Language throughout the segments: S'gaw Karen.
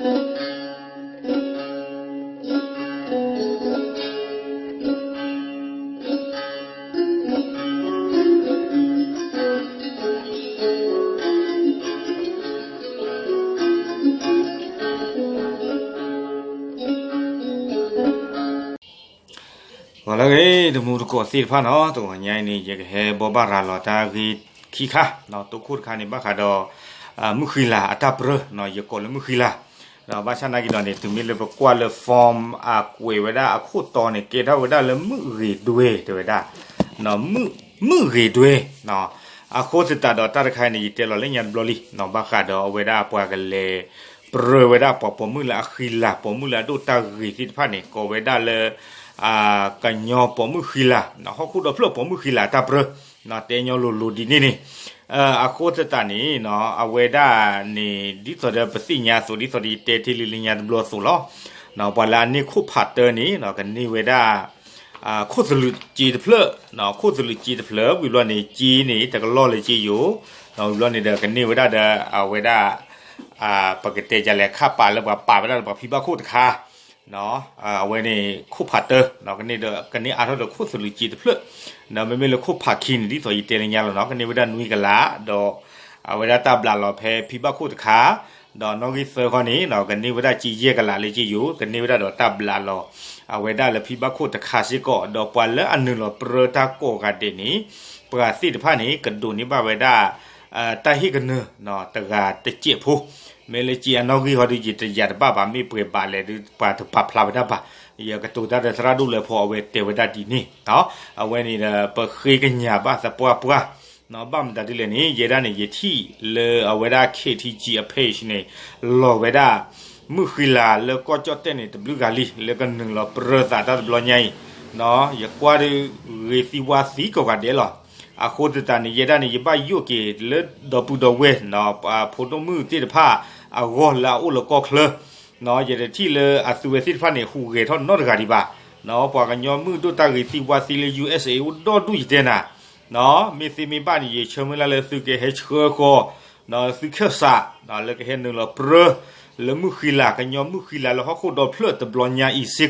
ဂီၤလၢအဂ့ၤ တမူတကိးသ့ၣ်တဖၣ်နီၤ, တဂီၤညါအံၤန့ၣ် ယကဟဲဘိးဘၣ်ရၤလီၤတၢ်ဂ့ၢ်ခံခါ, တိခိၣ်တခါန့ၣ် ဘၣ်ဃးဒီး မုၢ်ဃံလၤအတၢ်ပြၢ, ယကိးလၢမုၢ်ဃံလၤ, ဒီးဘၣ်ဆၣ်နာ်က့ဒီးန့ၣ် တုၤမ့ၢ်လၢပကွၢ်လၢ form အကွဲးဝဲဒၣ်အခိၣ်တီန့ၣ် ကဲထီၣ်ဝဲဒၣ်လၢမုၢ်ဂ့ၤဒွဲၣ် တဲဝဲဒၣ်, မုၢ်ဂ့ၤဒွဲၣ်, အဃိသတးဒီးတၢ်တခါအံၤန့ၣ် ယတဲလီၤလၢညါတဘျီလံ, ဘၣ်ဃးဒီးအဝဲဒၣ်ပှၤကလဲၤပြၢဝဲဒၣ်ပှၤပိာ်မုၣ်လၢအဃံလၤ ပိာ်မုၣ်လၢအဒိၣ်တၢ်ဂ့ၤသ့ၣ်တဖၣ်န့ၣ် ကိးဝဲဒၣ်လၢ ကညီပိာ်မုၣ်ဃံလၤ, ဟီၣ်ခိၣ်ဒီဖျၢၣ်ပိာ်မုၣ်ဃံလၤအတၢ်ပြၢ, တဲညီလိၤလိၤဒ်န့ၣ်န့ၣ်, အဃိသတးန့ၣ် အဝဲဒၣ်န့ၣ် ဒ်သိးဒီးပသ့ၣ်ညါအသိး ဒ်သိးဒီးယတဲတ့ၢ်လံလၢညါတဘျီအသိးလီၤ, ပှၤလၢအန့ၢ်ခိၣ်ဖးတၢန့ၣ် ကန့ၢ်ဝဲဒၣ် ခိၣ်သလုးစ့တဖျၢၣ်, ခိၣ်သလုးစ့တဖျၢၣ် ဝံၤဘျီန့ၣ် စ့န့ၣ် တကလီၢ်လၢစ့ယိာ်, ဝံၤဘျီန့ၣ်ဒီး ကန့ၢ်ဝဲဒၣ်ဒီး အဝဲဒၣ် ပကတဲဒ်လဲၣ် ခးပာ်လၢပှၤပာ်ဝဲဒၣ်လၢပှၤဖံဘၣ်ခိၣ်တခါ, အဝဲန့ၣ်ခိၣ်ဖးတၢ, ကန့ၢ်ဒီး ကန့ၢ်အါထီၣ်ဒီးခိၣ်သလုးစ့တဖျၢၣ်, ဒီးမ့မ့ၢ်လၢခိၣ်ဖးခံန့ၣ် ဒ်သိးယတဲလၢညါလီၤနီၤ ကန့ၢ်ဝဲဒၣ်နွံကလး, ဒီး အဝဲဒၣ်တၢ်ဘျးလီၤဖဲဖံဘၣ်ခိၣ်တခါ, ဒီးနီၣ်ဂံၢ်သၢခီန့ၣ် ကန့ၢ်ဝဲဒၣ်စ့ယဲၢ်ကလးလၢစ့ယိာ်, ကန့ၢ်ဝဲဒၣ်ဒီးတၢ်ဘျးလီၤ အဝဲဒၣ်လၢဖံဘၣ်ခိၣ်တခါစ့ၢ်ကီး, ဒီးပှၤလၢအနုာ်လီၤပြၢတၢ်ကိးဂၤဒဲးန့ၣ် ပှၤသ့ၣ်တဖၣ်န့ၣ် ကဒိးန့ၢ်ဘၣ်ဝဲဒၣ် တၢ်ဟ့ၣ်ကနၢၤ တဂၤတစဲးဖိ, မ့ၢ်လၢစ့အနီၣ်ဂံၢ်ဃီဒီး ယတယာ်တဘၣ်ဘၣ် မ့ၢ်ပှဲၤဘၣ်လဲၣ်ဒီး ပှၤတပာ်ဖျါဝဲဒၣ်ဘၣ်, ယကတိၤတၢ်ဒီးသရၣ်ဒိၣ်လွဲၢ်ဖီအဝဲတဲဝဲဒၣ်ဒ်န့ၣ်, အဝဲန့ၣ်ဒီး ပဃ့ကညးဘၣ်သပှၢ်ပှၢ်, ဘၣ်မတၤဒ်လဲၣ်န့ၣ် ယဲဒၣ်န့ၣ် ယထံၣ်လၢအဝဲဒၣ် KTG အ page န့ၣ် လီၤဝဲဒၣ် မုၢ်ဃံလၤလၢကီၢ်ကၠီၣ်တဲၣ်န့ၣ် တဘျုးဂၤလံ လၢကနုာ်လီၤပြၢသးတၢ်တဘျီညါအံၤ, ယကွၢ်ဒီး ဂ့ၤသံဝါသံကိးဂၤဒဲးလီၤ. အဃိသတးန့ၣ် ယဲဒၣ်န့ၣ် ယဘၣ်ယိၣ်က့ၤလၢဒီပုၢ်ဒီဝဲၢ် ဖိဒိၣ်မုၣ်သ့ၣ်တဖၣ်အဂီၢ်လၢအအိၣ်လၢကီၢ်ချၢ, ယတထံၣ်လၢအသုဝဲသ့ၣ်တဖၣ်န့ၣ် ဟူးဂဲၤထီၣ်နီတဂၤဒံးဘၣ်, ပှၤကညီမုၣ်ဒိၣ်တၢ်ဂ့ၤသံဝါသံလၢ ယူၢ်အ့ၣ်စ့ၣ်အ့ၣ် အိၣ်ဒီဒူၣ်ယတဲနၤ, မ့ၢ်သ့မ့ၢ်ဘၣ်န့ၣ် ယဆၢမုၢ်လၢ်လၢသုကဟဲဆှၢဃီၤ သုခၢၣ်စး လၢကဟဲနုာ်လီၤပြၢ လၢမုၢ်ဃံလၤ ကညီမုၢ်ဃံလၤလၢဟီၣ်ခိၣ်ဒီဖျၢၣ်တဘျီညါအံၤစ့ၢ်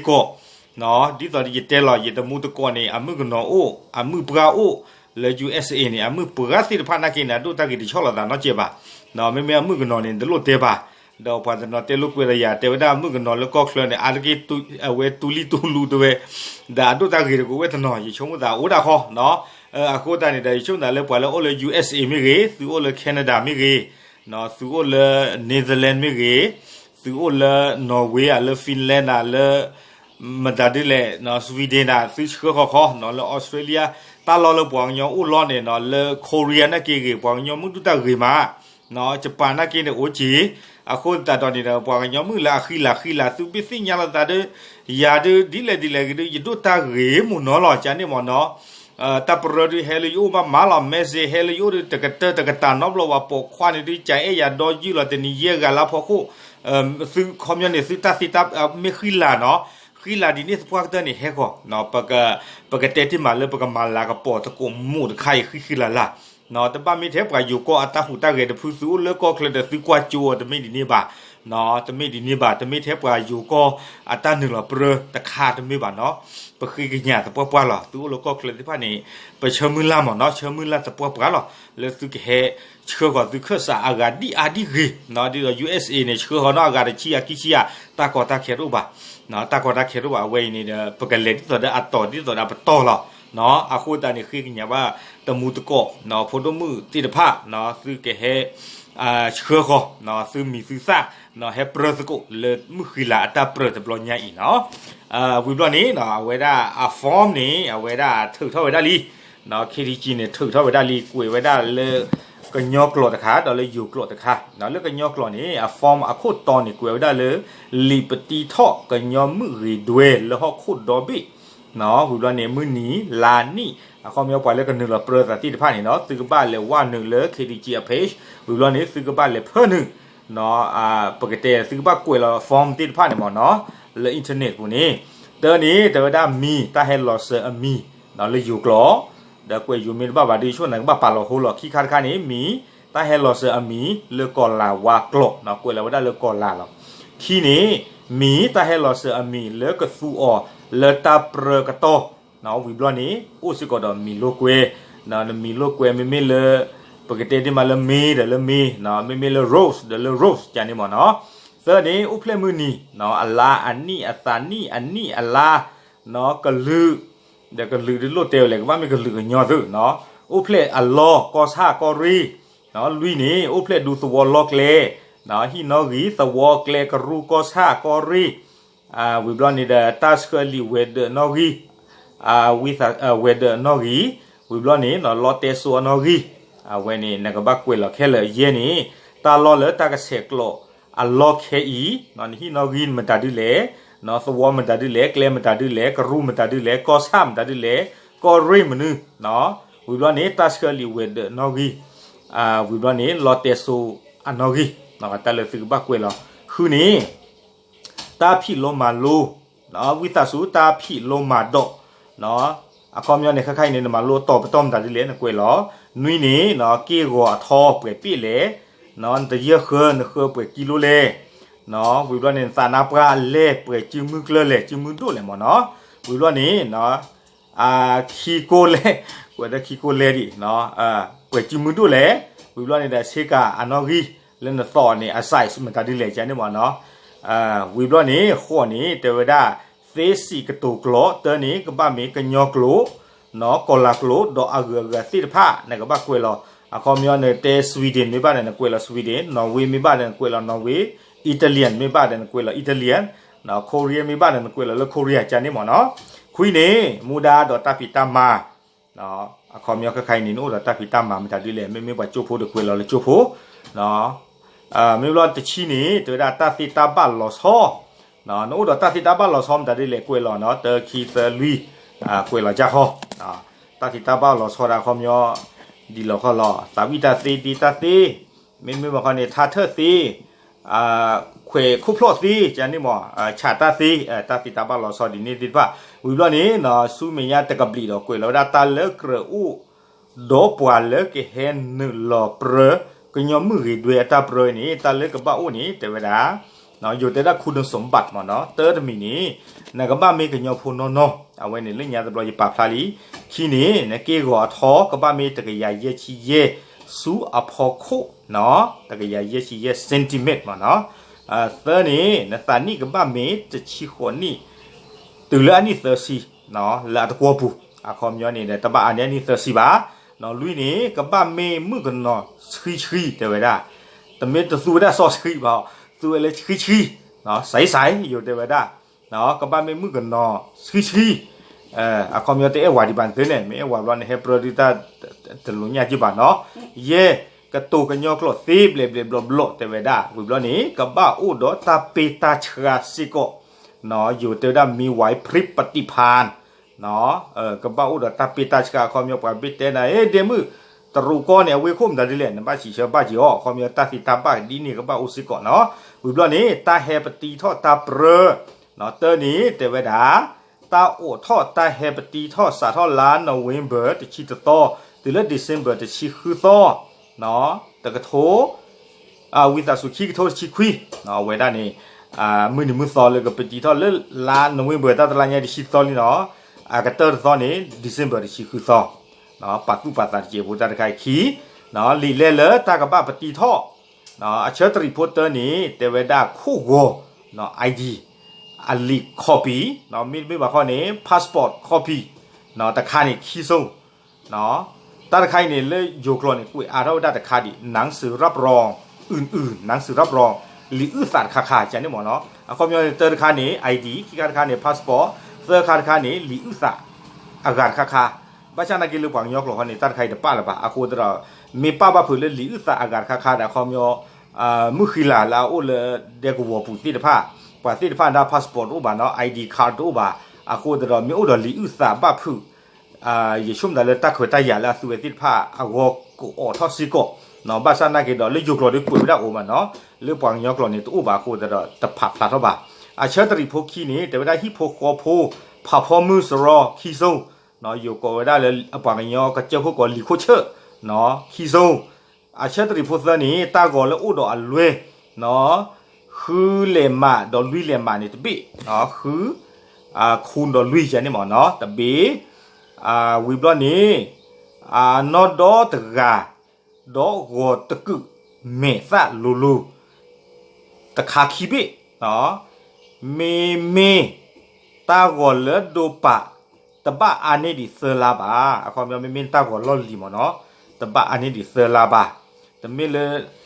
ကီး, ဒ်သိးယတဲလီၤ ယတမူတကိးန့ၣ် အမုၣ်ကနီၤအိၣ် အမုၣ်ပှၢ်အိၣ် လၢ ယူၢ်အ့ၣ်စ့ၣ်အ့ၣ်န့ၣ် အမုၣ်ပှၢ်သ့ၣ်တဖၣ်နာ်က့န့ၣ် အဒိၣ်တၢ်ဂ့ၤတဆီၣ်လီၤသးနီတစဲးဘၣ်, မ့မ့ၢ်အမုၣ်ကနီၤန့ၣ် တလိၣ်တဲဘၣ်, ဒီးပှၤတနီၤတဲလိာ်ကွဲးဒီးယၤ တဲဝဲဒၣ်အမုၣ်ကနီၤလၢကီၢ်ချၢန့ၣ် အါတက့ၢ် အဝဲတူလံတူလူတဲဝဲ, ဒီးအဒိၣ်တၢ်ဂ့ၤတကိးဝဲတနီၤ ယဆိကမိၣ်သးအိၣ်ဒၣ်ဃီ, အဃိသတးန့ၣ်ဒီး ယဆိကမိၣ်သးလၢပှၤလၢအိၣ်လၢ ယူၢ်အ့ၣ်စ့ၣ်အ့ၣ်မ့ၢ်ဂ့ၤ, သုအိၣ်လၢ Canada မ့ၢ်ဂ့ၤ, သုအိၣ်လၢ Netherlands မ့ၢ်ဂ့ၤ, သုအိၣ်လၢ Norway ဧါ, လၢ Finland ဧါ, လၢ မတၤဒ်လဲၣ် Sweden ဧါ, သုဆှၢဃီၤဃီ လၢ Australia တၢ်လီၢ်လၢပှၤကညီအိၣ်လီၤန့ၣ် လၢ Korea နာ်က့ဂ့ၤ ပှၤကညီမုၣ်ဒိၣ်တၢ်ဂ့ၤမး, Japan နာ်က့န့ၣ်အိၣ်က့ၤ, အဃိသတးဒီးန့ၣ်ဒီး ပှၤကညီမုၣ်လၢအဃံလၤဃံလၤ သုဘၣ်သ့ၣ်ညါလီၤသးဒီး ယၤဒီး ဒ်လဲၣ်ဒ်လဲၣ်ဂ့ၤဒီး ယဒိၣ်တၢ်ဂ့ၤမ့ၢ်နီၤလီၤ ကန့ၣ်မ့ၢ်နီၤ, တၢ်ပြၢဒုးဟဲလၢယအိၣ်မးမးလီၤ message ဟဲလၢယအိၣ်ဒီး တကတၢၢ်တကတၢၢ်နီတဘျီ ပှၤပိာ်ခွါန့ၣ်ဒုး ကအဲၣ်ယၤဒီယုၢ်လီၤ တနံၤယဲၢ်ဂၤလၢဖီခိၣ်, သုခီပညီန့ၣ် သုတၢ်သ့တၢ် မ့ၢ်ဃံလၤနီၤ, ဃံလၤဒ်န့ၣ်သပှၢ်ကတၢၢ်န့ၣ် ဟဲဃီၤ, ပကတဲတ့ၢ်မးလၢပကမၤလၤကပီၤသကိးမိၢ်တခါအံၤ ဃံဃံလၤလၤ, တဘၣ်မ့ၢ်ထဲပှၤယိၤကီၢ်အတၢ်ဟူးတၢ်ဂဲၤတဖု သုအိၣ်လၢကီၢ်ချၢဒီးသုကွၢ်ကၠိအီၤ တမ့ၢ်ဒ်န့ၣ်ဘၣ်, တမ့ၢ်ဒ်န့ၣ်ဘၣ်, တမ့ၢ်ထဲပှၤယိၤကီၢ်အတၢ်နုာ်လီၤပြၢတခါတမ့ၢ်ဘၣ်နီၤ, ပဃ့ကညးသပှၢ်ပှၢ်လီၤ. သုအိၣ်လၢကီၢ်ချၢသ့ၣ်တဖၣ်န့ၣ် ပဆၢမုၢ်လၢ်မ့ၢ်နီၤ, ဆၢမုၢ်လၢ်သပှၢ်ပှၢ်လီၤ. လၢသုကဟဲဆှၢဃီၤသုခၢၣ်စးအဂၤဒ်အါဒ်ဂ့ၤ, ဒ်သိး ယူၢ်အ့ၣ်စ့ၣ်အ့ၣ်န့ၣ် ဆှၢဃီၤနီၢ်အဂၤတဆံယၤခံဆံယၤ တၢ်ကီတၢ်ခဲတအိၣ်ဘၣ်, တၢ်ကီတၢ်ခဲတအိၣ်ဘၣ်. အဝဲအံၤန့ၣ်ဒီး ပကလဲၤဒ်သိးဒီးအတီၤ ဒ်သိးဒီးပတီၢ်လီၤ. အဃိသတးန့ၣ် ဃ့ကညးဘၣ်တမူတကိး ဖိဒိၣ်မုၣ်သ့ၣ်တဖၣ် သုကဟဲ ဆှၢဃီၤ သုမံၤသုသၣ် ဟဲပြၢသကိးလၢမုၢ်ဃံလၤအတၢ်ပြၢတဘျီညါအံၤနီၤ. ဝံၤဘျီန့ၣ် အဝဲဒၣ်အ form န့ၣ် အဝဲဒၣ်ထုးထီၣ်ဝဲဒၣ်လံ, KTG န့ၣ် ထုးထီၣ်ဝဲဒၣ်လံ ကွဲးဝဲဒၣ်လၢ ကညီကျိာ်တခါ ဒီးလၢယိၤကျိာ်တခါ. လၢကညီကျိာ်န့ၣ် အ form အခိၣ်တီန့ၣ် ကွဲးဝဲဒၣ်လၢ လံာ်ပတံထီၣ်ကညီမုၢ်ဂ့ၤဒွဲၣ်လၢဟီၣ်ခိၣ်ဒီဘ့ၣ် ဝံၤဘျီန့ၣ် မုၢ်နံၤလါနံၣ် အခီပညီပှၤလၢကနုာ်လီၤပြၢသးသ့ၣ်တဖၣ်န့ၣ်နီၤ သုကဘၣ်လဲၤဝဲနုာ်လၢ KTG အ page ဝံၤဘျီန့ၣ် သုကဘၣ်လဲၤဖၢနုာ် ပကတဲ သုကဘၣ်ကွဲးလီၤ form သ့ၣ်တဖၣ်န့ၣ်မ့ၢ်နီၤ လၢ internet ပူၤန့ၣ် တၢန့ၣ် တဲဝဲဒၣ်မံၤ တၢ်ဟဲလီၤစၢၤအမံၤ လၢယိၤကျိာ် ဒီးကွဲးယိၤမ့ၢ်တဘၣ်ဘၣ်ဒီး ဆိၣ်နၤကဘၣ်ပာ်လီၤဟိလီၤ ခံခါတခါန့ၣ် မံၤ တၢ်ဟဲလီၤစၢၤအမံၤ လၢကီၤလၤဝါကျိာ် ကွဲးလီၤဝဲဒၣ်လၢကီၤလၤလီၤ. ခံန့ၣ် မံၤတၢ်ဟဲလီၤစၢၤအမံၤလၢကသူအီၤလၢတၢ်ပြၢကတီၢ်, ဝံၤဘျီန့ၣ် အိၣ်စ့ၢ်ကီးဒီးမံၤလိာ်ကွဲ, နမံၤလိာ်ကွဲ မ့မ့ၢ်လၢ ပကတဲဒ်မးလၢ မ့ ဒီးလၢ မ့, မ့မ့ၢ်လၢ ရိး ဒီးလၢ ရိး ကန့ၣ်မ့ၢ်နီၤ. သၢန့ၣ် အိၣ်ဖျဲၣ်မုၢ်နံၤ, အလါအနံၣ်အသးနံၣ်အနံၣ်အလါ, ကလုာ်, ဒီးကလုာ်ဒ်လိၣ်တဲဝဲလဲၣ် ကဘၣ်မ့ၢ်ကလုာ်ကညီသု, အိၣ်ဖျဲၣ်အလီၢ်ကီၢ်ဆၣ်ကီၢ်ရ့ၣ်, လွံၢ်န့ၣ် အိၣ်ဖျဲၣ်ဒူသဝီလီၢ်ကျဲ, ဟံၣ်နီၣ်ဂံၢ် သဝီကျဲကရူၢ်ကီၢ်ဆၣ်ကီၢ်ရ့ၣ်, ဝံၤဘျီန့ၣ်ဒီး တၢ်ဆှၢလံာ်ဝဲၤဒၢးနီၣ်ဂံၢ်, ဝံသးဝဲၤဒၢးနီၣ်ဂံၢ်, ဝံၤဘျီန့ၣ် လီတဲစိအနီၣ်ဂံၢ်, အဝဲန့ၣ် နကဘၣ်ကွဲးလီၤခဲလၢာ်. ယဲၢ်န့ၣ် တၢ်လီၢ်လၢတၢ်ကဆဲးကျိးအလီၢ်ခဲအံၤ, နဟံၣ်နီၣ်ဂံၢ်မတၤဒ်လဲၣ်, သဝီမတၤဒ်လဲၣ်, ကျဲမတၤဒ်လဲၣ်, ကရူၢ်မတၤဒ်လဲၣ်, ကီၢ်ဆၣ်မတၤဒ်လဲၣ်, ကီၢ်ရ့ၣ်မနုၤ, ဝံၤဘျီန့ၣ် တၢ်ဆှၢလံာ်ဝဲၤဒၢးနီၣ်ဂံၢ်, ဝံၤဘျီန့ၣ် လီတဲစိအနီၣ်ဂံၢ်, တၢ်လၢသုကဘၣ်ကွဲးလီၤ. ဃုန့ၣ် တၢ်ဖံးလိမၤလိ, ဝံသးစူၤ တၢ်ဖံးလိမၤဒိး, အခီပညီန့ၣ် ခဲခါအံၤန့ၣ် နမၤလိတီၤပတီၢ်မတၤဒ်လဲၣ် နကွဲးလီၤ. နွံန့ၣ် က့ၢ်ဂီၤအထီပှဲၤပ့ၣ်လဲၣ်, နတယဲၢ်ဃၢ နဃၢပှဲၤကံလိလဲၣ်, ဝံၤဘျီန့ၣ် နသးနါပှၢ်အလဲၢ်ပှဲၤစုမုၢ်ကျၢၢ်လဲၣ် စုမုၢ်ဒိၣ်လဲၣ်မ့ၢ်နီၤ. ဝံၤဘျီန့ၣ် ခံကိၢ်လဲၢ်, ကွဲးဒီးခံကိၢ်လဲၢ်ဒံး, ပှဲၤစုမုၢ်ဒိၣ်လဲၣ်, ဝံၤဘျီန့ၣ်ဒီး ဆ့ကၤအနီၣ်ဂံၢ် လၢနသီၣ်န့ၣ် အ size မတၤဒ်လဲၣ်ကန့ၣ်မ့ၢ်နီၤ. ဝံၤဘျီန့ၣ် ဃိးန့ၣ် တဲဝဲဒၣ် သ့စံးကတိၤကျိာ်, တၢ်န့ၣ် ကဘၣ်မ့ၢ်ကညီကျိာ်, ကီၤလၤကျိာ် ဒီးအဂုၤအဂၤသ့ၣ်တဖၣ် နကဘၣ်ကွဲးလီၤ. အခီပညီန့ၣ် တဲ Sweden မ့ၢ်ဘၣ်ဒီး နကွဲးလီၤ Sweden, Norway မ့ၢ်ဘၣ်ဒီး နကွဲးလီၤ Norway, Italian မ့ၢ်ဘၣ်ဒီး နကွဲးလီၤ Italian, Korea မ့ၢ်ဘၣ်ဒီး နကွဲးလီၤလၢ Korea ကန့ၣ်မ့ၢ်နီၤ. ခွံန့ၣ် မူဒါဒီးတၢ်ဖံးတၢ်မၤ, အခီပညီခဲခါအံၤန့ၣ် နအိၣ်ဒီးတၢ်ဖံးတၢ်မၤမတၤဒ်လဲၣ်, မ့မ့ၢ်ပှၤကၠိဖိဒီးကွဲးလီၤလၢကၠိဖိ, မ့ၢ်ဘျီတဆံန့ၣ် တဲဝဲဒၣ်တၢ်သ့တၢ်ဘၣ်လီၤဆီ, နအိၣ်ဒီးတၢ်သ့တၢ်ဘၣ်လီၤဆီမတၤဒ်လဲၣ် ကွဲးလီၤနီၤ, တၢ ခံ သၢ လွံၢ်, ကွဲးလီၤကၢ်ဃီ, တၢ်သ့တၢ်ဘၣ်လီၤဆီဒၣ်အခီပညီ ဒ်လီၤခီလီၤ သးဝံၣ်တၢ်သ့ ဒ့တၢ်သ့, မ့မ့ၢ်ဘၣ်ခီန့ၣ် ထါထၢၣ်သ့, ခွဲးခိၣ်ဖျီၣ်သ့ ကန့ၣ်မ့ၢ် ဆးတၢ်သ့, တၢ်သ့တၢ်ဘၣ်လီၤဆီဒ်န့ၣ်သ့ၣ်တဖၣ်. ဝံၤဘျီန့ၣ် ဆူမဲာ်ညါတကဘျံးဒီး ကွဲးလီၤဝဲဒၣ်တၢ်လၢကြၢးအိၣ် ဒီးပှၤလၢကဟဲနုာ်လီၤပြၢ ကညီမုၢ်ဂ့ၤဒွဲအတၢ်ပြၢန့ၣ် တၢ်လၢကဘၣ်အိၣ်န့ၣ် တဲဝဲဒၣ် ယိၤတဲဝဲဒၣ် คุณสมบัติ မ့ၢ်နီၤ, တၢတမံၤန့ၣ် နကဘၣ်မ့ၢ်ကညီဖိနီၢ်နီၢ်, အဝဲန့ၣ်လၢညါတဘျီယပာ်ဖျါလံ. ခံန့ၣ် နက့ၢ်ဂီၤအထီ ကဘၣ်မ့ၢ်တကယၤယဲၢ်ဆံယဲၢ် ဆူအဖီခိၣ်, တကယၤယဲၢ်ဆံယဲၢ် centimeter မ့ၢ်နီၤ. သၢန့ၣ် နသးနံၣ်ကဘၣ်မ့ၢ်တဆံဃိးနံၣ် တုၤလၢအနံၣ်သၢဆံ လၢအတကွီၢ်ပူၤ, အခီပညီန့ၣ်ဒီး တဘၣ်အါန့ၢ်အနံၣ်သၢဆံဘၣ်. လွံၢ်န့ၣ် ကဘၣ်မ့ၢ်မုၣ်ကနီၤဆှံဆှံ တဲဝဲဒၣ်, တမ့ၢ်တသူဝဲဒၣ်စီဆှံဘၣ်, သူဝဲလၢဆှံဆှံ, စဲးစဲး ယိၤတဲဝဲဒၣ်, ကဘၣ်မ့ၢ်မုၣ်ကနီၤဆှံဆှံ, အခီပညီတအဲၣ်ဝၤဒံးဘၣ်န့ၣ်သ့န့ၣ် မ့ၢ်အဲၣ်ဝၤဘျီန့ၣ် ဟဲပြၢဒုးတၢ်တလိၤညၣ်က့ဘၣ်နီၤ. ယဲၢ် ကတိၤကညီကျိာ်သ့ဘျဲးဘျဲးဘျီဘျီ တဲဝဲဒၣ်, ဝံၤဘျီန့ၣ် ကဘၣ်အိၣ်ဒီးတၢ်ပ့ၢ်တၢ်ဆှါစ့ၢ်ကီး, ယိၤတဲဝဲဒၣ် မ့ၢ်ဝဲ พริบปฏิภาณ ကဘၣ်အိၣ်ဒီးတၢ်ပ့ၢ်တၢ်ဆှါ အခီပညီ ပှၤဘၣ်တဲနၤ အ့ ဒ့မုၣ် တရူးကီၢ်န့ၣ် အဝ့ၢ်ခိၣ်မတၤဒ်လဲၣ် နဘၣ်စံးဆၢဘၣ်က့ၤအီၤ အခီပညီ တၢ်သ့တၢ်ဘၣ်ဒ်န့ၣ်ကဘၣ်အိၣ်စ့ၢ်ကီးနီၤ. ဝံၤဘျီန့ၣ် တၢ်ဟဲပတံထီၣ်တၢ်ပြၢ, တၢန့ၣ် တဲဝဲဒၣ် တၢ်အိးထီၣ်တၢ်ဟဲပတံထီၣ်စးထီၣ်လါ November တဆံတသီ တုၤလၢ December တဆံဃုသီ တကထိ ဝံသးစူၤ ခံကထိတဆံခွံ, အဝဲဒၣ်န့ၣ် မုၢ်နံၤမုၢ်သီလၢကပတံထီၣ်လၢလါ November တၢ်တလါညါတဆံသီလံနီၤ, အကတၢၢ်တသီန့ၣ် December တဆံဃုသီ, ပာ်သူၣ်ပာ်သးတစဲးဖိတၢ်တခါအံၤခံ, လံာ်လဲၢ်လၢတၢ်ကဘၣ်ပတံထီၣ်, အဆၢတရံးဖိတၢန့ၣ် တဲဝဲဒၣ်ခိၣ်ဂီၤ ID အလံာ် copy, မ့တမ့ၢ်ဘၣ်ခီန့ၣ် passport copy, တခါန့ၣ်ခံစိ တၢ်တခါအံၤန့ၣ် လၢယိၤကျိာ်န့ၣ် ကွဲးအါထီၣ်ဝဲဒၣ်တခါဒံး หนังสือรับรองอื่นๆ หนังสือรับรอง လံာ်အုၣ်သးတခါခါ ကန့ၣ်မ့ၢ်နီၤ. အခီပညီန့ၣ် တၢတခါန့ၣ် ID, ခံခါတခါန့ၣ် passport, သၢခါတခါန့ၣ် လံာ်အုၣ်သးအဂၤတခါခါ, ဘၣ်ဆၣ်နာ်က့လၢပှၤကညီကျိာ်ခီန့ၣ် တၢ်တခါအံၤတပာ်လၢၤဘၣ်. အဃိသတးဒီး မ့ၢ်ပာ်ဘၣ်ဖုးလၢလံာ်အုၣ်သးအဂၤတခါခါဒီး အခီပညီ မုၢ်ဃံလၤလၢအအိၣ်လၢဒဲကဝီၤပူၤသ့ၣ်တဖၣ်, ပှၤသ့ၣ်တဖၣ်ဒၣ် passport တအိၣ်ဘၣ်နီၤ, ID card တအိၣ်ဘၣ်. အဃိသတးဒီး မ့ၢ်အိၣ်ဒီးလံာ်အုၣ်သးဘၣ်ဖုး ယဆိကမိၣ်လၢတၢ်ခွဲးတၢ်ယာ်လၢအသူဝဲသ့ၣ်တဖၣ်အဂီၢ် ကအိးထီၣ်စ့ၢ်ကီး, ဘၣ်ဆၣ်နာ်က့ဒီး လၢယိၤကျိာ်ဒီးကွဲးဝဲဒၣ်အိၣ်မးနီၤ, လၢပှၤကညီကျိာ်န့ၣ် တအိၣ်ဘၣ်အဃိသတးဒီး တဖးဖျါထီၣ်ဘၣ်. အဆၢတရံးဖိခံန့ၣ် တဲဝဲဒၣ်ဟံၣ်ဖိဃီဖိ ဖးဖီမုၢ်စရီ ခံစိ ယိၤကိးဝဲဒၣ်လၢအပှၤကညီကစၢၢ်ခိၣ်ကိးလံာ်ခိၣ်ဆၢၣ် ခံစိ, အဆၢတရံးဖိသၢန့ၣ် တၢ်ဂီၤလၢအိၣ်ဒီးအလွဲၢ် ဃုလဲၤမးဒီးလွံၢ်လဲၤမးန့ၣ်တဘ့ၣ်, ဃု, ခူဒီးလွံၢ်ယၤန့ၣ်မ့ၢ်နီၤ တဘ့ၣ်, ဝံၤဘျီန့ၣ်, နီၢ်ဒီတဂၤ, ဒီးဂီၤတကုာ်မဲာ်သၣ်လိၤလိၤ, တခါခံဘ့ၣ်, မ့မ့ၢ်, တၢ်ဂီၤလၢဒိပာ်, တဘၣ်အါန့ၢ်ဒံးသၢလါဘၣ်, အခီပညီမ့မ့ၢ်တၢ်ဂီၤလီၢ်လံၤမ့ၢ်နီၤ, တဘၣ်အါန့ၢ်ဒံးသၢလါဘၣ်, တမ့ၢ်လၢ,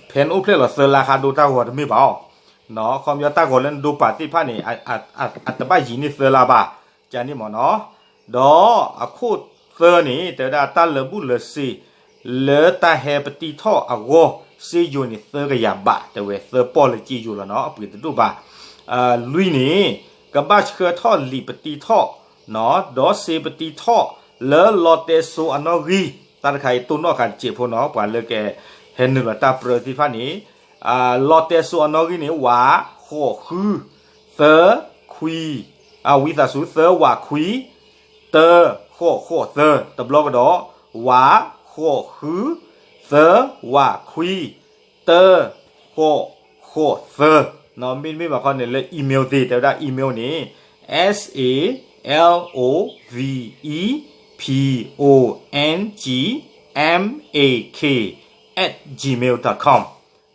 ဖဲနအိၣ်ဖျဲၣ်လီၤသၢလါဃးဒိတၢ်ဂီၤတမ့ၢ်ဘၣ်အီၤ, အခီပညီတၢ်ဂီၤလၢနဒိပာ်သ့ၣ်တဖၣ်န့ၣ်, အတဘၣ်ယံာ်န့ၢ်သၢလါဘၣ်, ကန့ၣ်မ့ၢ်နီၤ, ဒီးအခိၣ်သၢန့ၣ် တဲဝဲဒၣ်တၢ်လၢာ်ဘူၣ်လၢာ်စ့ၤ, လၢတၢ်ဟဲပတံထီၣ်အဂီၢ်, စ့ယိၤန့ၣ်သၢကယၤဘး, တဲဝဲသၢပီၢ်လၢစ့ယိၤလီၤနီၤ, အပှ့ၤတဒိၣ်ဘၣ်, လွံၢ်န့ၣ်, ကဘၣ်ဆှၢထီၣ်လံာ်ပတံထီၣ်, ဒီးစ့ပတံထီၣ်, လၢလီတဲစိအနီၣ်ဂံၢ်, တၢ်တခါအံၤတိၢ်နီၣ်ဃာ်တစဲးဖိနီၤ, ပှၤလၢက, ဟဲနုာ်လီၤတၢ်ပြၢသ့ၣ်တဖၣ်န့ၣ်, လီတဲစိအနီၣ်ဂံၢ်န့ၣ် ဝး, ဃိး, ဃု, သၢ, ခွံ, ဝံသးစူၤ သၢ, ဝး, ခွံ, တၢ, ဃိး, ဃိး, သၢ, တဘျီကဒီး, ဝး, ဃိး, ဃု, သၢ, ဝး, ခွံ, တၢ, ဃိး, ဃိး, သၢ, မ့တမ့ၢ်ဘၣ်ခီန့ၣ် လၢ email သ့ၣ် တဲဝဲဒၣ် email န့ၣ် salove pongmak at gmail dot com,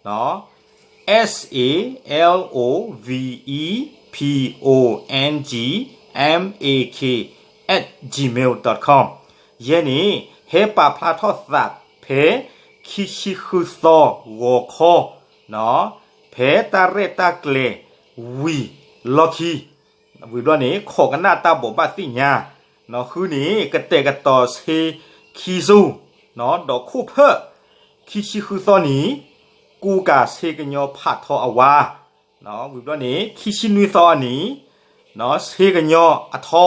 salove pongmak at gmail dot com, ယဲန့ၣ် ဟဲပာ်ဖျါထီၣ်သးဖဲခံဆံဃုသီဂီၤခီ, ဖဲတၢ်ရဲၣ်တၢ်ကျဲၤဝံၤလီၢ်ခံ, ဝံၤဘျီန့ၣ် ခိးကနၣ်တၢ်ဘိးဘၣ်သ့ၣ်ညါ, ဃုန့ၣ် ကတဲာ်ကတီၤဆ့ခံဆူ, ဒီးခိၣ်ဖၢၣ်, ခံဆံဃုသီနံၤ, ကူကၤဆ့ကညီဖးထီအဝါ, ဝံၤဘျီန့ၣ် ခံဆံနွံသီအနံၤ, ဆ့ကညီအထီ,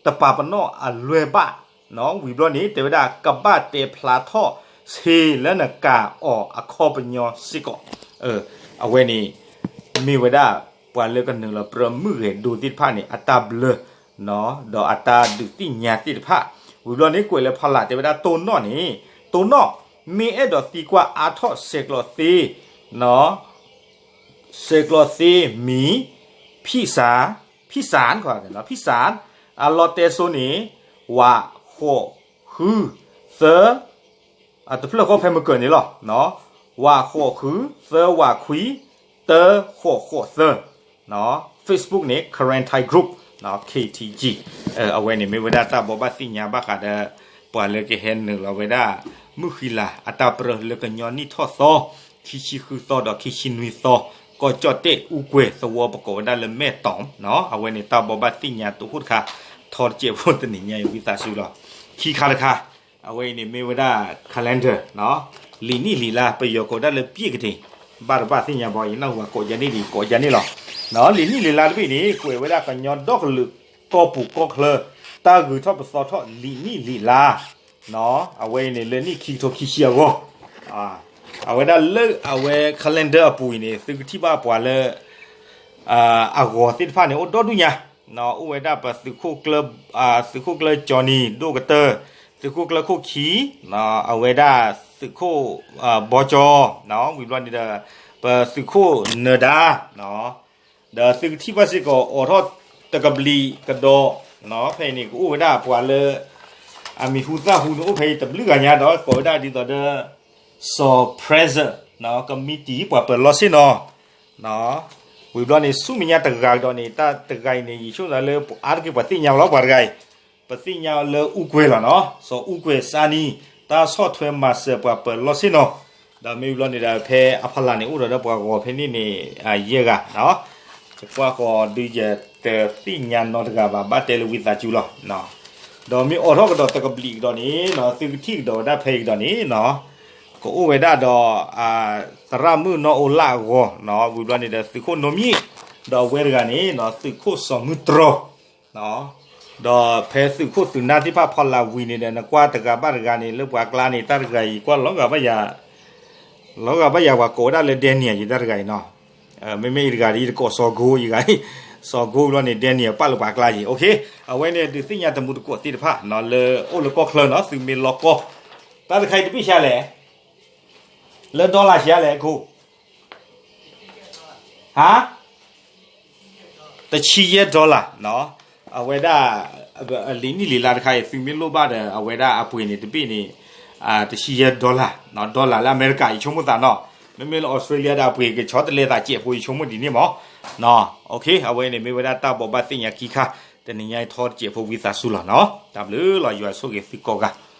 တပာ်ပနီၣ်အလွဲၢ်ဘၣ်, ဝံၤဘျီန့ၣ် တဲဝဲဒၣ် ကဘၣ်တဲဖျါထီၣ်ဆ့လၢနကၤအီၤအခီပညီစ့ၢ်ကီး, အဝဲန့ၣ် မ့ၢ်ဝဲဒၣ် ပှၤလၢကနုာ်လီၤပြၢမုၢ်ဂဲၤဒိသ့ၣ်တဖၣ်န့ၣ် အတၢ်ဘျၢ ဒီးအတၢ်ဒုးသ့ၣ်ညါသ့ၣ်တဖၣ်, ဝံၤဘျီန့ၣ် ကွဲးလၢဖီလာ်တဲဝဲဒၣ်တိၢ်နီၣ်န့ၣ်, တိၢ်နီၣ်, မ့ၢ်အဲၣ်ဒိးသံကွၢ်အါထီၣ်ဆဲးကျိးသ့, ဆဲးကျိးသ့မံၤ, ဖံစၣ်, ဖံစၣ်, ဖံစၣ်, အလီတဲစိန့ၣ်, ဝး, ဃိး, ဃု, သၢ, တဖျၢၣ်ဃီဖဲမကၢၢ်န့ၣ်လီၤ, ဝး, ဃိး, ဃု, သၢ, ဝး, ခွံ, တၢ, ဃိး, ဃိး, သၢ, Facebook န့ၣ် Karen Thai Group, KTG, အဝဲန့ၣ်မ့ၢ်ဝဲဒၣ်တၢ်ဘိးဘၣ်သ့ၣ်ညါဘၣ်ဃးဒီး ပှၤလၢကဟဲနုာ်လီၤဝဲဒၣ် မုၢ်ဃံလၤအတၢ်ပြၢလၢကညီနံၣ်ထီၣ်သီ, ခံဆံဃုသီဒီးခံဆံနွံသီ, ကီၢ်ကၠီၣ်တဲၣ်အူကွဲၤသဝီပကိးဝဲဒၣ်လၢမဲၢ်တီၤ, အဝဲန့ၣ်တၢ်ဘိးဘၣ်သ့ၣ်ညါတဟိၣ်တခါ, ထီတစဲးဖိတနံၤညါအံၤဝံသးစူၤလီၤ, ခံခါတခါ, အဝဲအံၤန့ၣ်မ့ၢ်ဝဲဒၣ် calendar, လံာ်နံၣ်လံာ်လါ ပယီၤကိးဒၣ်လၢ ပြည့်ကထိန်, ဘၣ်တဘၣ်သ့ၣ်ညါဘၣ် ယနၢ်ဟူကိးယၤန့ၣ်ဒ်ကိးယၤန့ၣ်လီၤ, လံာ်နံၣ်လံာ်လါတဘ့ၣ်န့ၣ် ကွဲးဝဲဒၣ်ကညီဒီကလုာ်ကီၢ်ပူၤကီၢ်ချၢ တၢ်ဂုၤထီၣ်ပသီထီၣ်လံာ်နံၣ်လံာ်လါ, အဝဲအံၤန့ၣ်လၢနံၣ်ခံကထိခံဆံအဂီၢ်, အဝဲဒၣ်လၢအဝဲ calendar အပူၤအံၤန့ၣ် သုကထံၣ်ဘၣ်ပှၤလၢ အဂီၤသ့ၣ်တဖၣ်န့ၣ် အိၣ်ဒီဒူၣ်ညါ, အိၣ်ဝဲဒၣ်ပသုးခိၣ်ကျၢၢ်, သုးခိၣ်ကျၢၢ်ကၠီနံၤ ဒိၣ်ကတၢၢ်, သုးခိၣ်ကျၢၢ်ခိၣ်ခံ, အဝဲဒၣ်သုးခိၣ်ဘီကၠီ, ဝံၤဘျီန့ၣ်ဒီး ပသုးခိၣ်နၢၤဒါ, ဒီးသုကထံၣ်ဘၣ်စ့ၢ်ကီးအိးထီၣ်တကဘျံးကဒီး, ဖဲအံၤန့ၣ် ကအိၣ်ဝဲဒၣ်ပှၤလၢ အမံၤဟူသၣ်ဟူန့ၣ် အိၣ်ဖဲအံၤတဘျုးဂၤညါဒီး ကိးဝဲဒၣ်ဒ်သိးဒီး စီၤ president, ကမံးတံာ်ပှၤပၢၤလီၢ်ဆ့ၣ်နီၤ, ဝံၤဘျီန့ၣ် ဆူမဲာ်ညါတဂၤကဒီးန့ၣ် တၢ်တဂၤအံၤန့ၣ် ယဆိကမိၣ်လၢအါတက့ၢ်ပှၤသ့ၣ်ညါလီၤ ပှၤတဂၤအံၤ, ပသ့ၣ်ညါလၢအူကွဲၤလီၤနီၤ, စီၤအူကွဲၤစါနံၤ, တၢ်ဆီၣ်ထွဲမၤစၢၤပှၤပၢၤလီၢ်ဆ့ၣ်နီၤ, ဒီးမ့ၢ်ဝံၤဘျီန့ၣ်ဒီး ဖဲအဖီလာ်န့ၣ် အိၣ်ဒီးဒီးပှၤဂီၤဖဲန့ၣ်န့ၣ် ယဲၢ်ဂၤ, ယကွၢ်ဃီၤဒုးယတသ့ၣ်ညါနီတဂၤဘၣ် ဘၣ်တဲလၢဝံသးစူၤလီၤ, ဒီးမ့ၢ်အိးထီၣ်ကဒီးတကဘျံးကဒီးန့ၣ် သုကထံၣ်ကဒီးဝဲဒၣ်ဖဲအံၤကဒီးန့ၣ် ကအိၣ်ဝဲဒၣ်ဒီး သရၣ်မုၣ်နီၢ်အိလၣ်အဂီၤ, ဝံၤဘျီန့ၣ်ဒီးသုးခိၣ်နိမံၣ်, ဒီးအဝဲတဂၤန့ၣ် သုးခိၣ်စီၤမုၢ်တြီၤ, ဒီးဖဲသုးခိၣ်သုးနၢ်သ့ၣ်တဖၣ်ဖီလာ်ဝံၤန့ၣ်ဒီး နကွၢ်တဂၤဘၣ်တဂၤန့ၣ် လၢပှၤကျါန့ၣ် တၢ်တဂၤအံၤကွၢ်လီၤဂာ်ဘၣ်ယၤ လီၤဂာ်ဘၣ်ယၤ ပှၤကိးဝဲဒၣ်လၢ Daniel ယတၢ်တဂၤအံၤနီၤ, မ့မ့ၢ်အံၤတဂၤဒီး ယတကိးစီၤကိၤယဂၤ, စီၤကိၤဘျီန့ၣ် Daniel ပာ်လၢပှၤကျါယံၤ, အဝဲန့ၣ်ဒုးသ့ၣ်ညါတမူတကိးသ့ၣ်တဖၣ် လၢအိၣ်လၢကီၢ်ချၢနီၤ သုမ့ၢ်လီၤကီၢ်, တၢ်တခါအံၤတဘ့ၣ်ဆံးလဲၣ်, လၢ dollar ဆံးလဲၣ် အခိၣ် ဟါ, တဆံယဲၢ် dollar အဝဲဒၣ် လံာ်နံၣ်လံာ်လါတခါအံၤ သုမ့ၢ်လိၣ်ဘၣ်ဒီး အဝဲဒၣ်အပှ့ၤန့ၣ်တဘ့ၣ်န့ၣ် တဆံယဲၢ် dollar, dollar လၢအမဲရကၤ ယဆိကမိၣ်သးနီၤ, မ့မ့ၢ်လၢ Australia ဒီးအပှ့ၤကဆီတလဲသးစဲးဖိ ယဆိကမိၣ်ဒ်န့ၣ်မးနီၤ. အဝဲန့ၣ်မ့ၢ်ဝဲဒၣ်တၢ်ဘိးဘၣ်သ့ၣ်ညါခံခါ တနံၤညါအံၤထီတစဲးဖိ ဝံသးစူၤလီၤနီၤ. တၢ်ဘျုးလီၤ, ယွၤဆိၣ်ဂ့ၤသုကိးဂၤ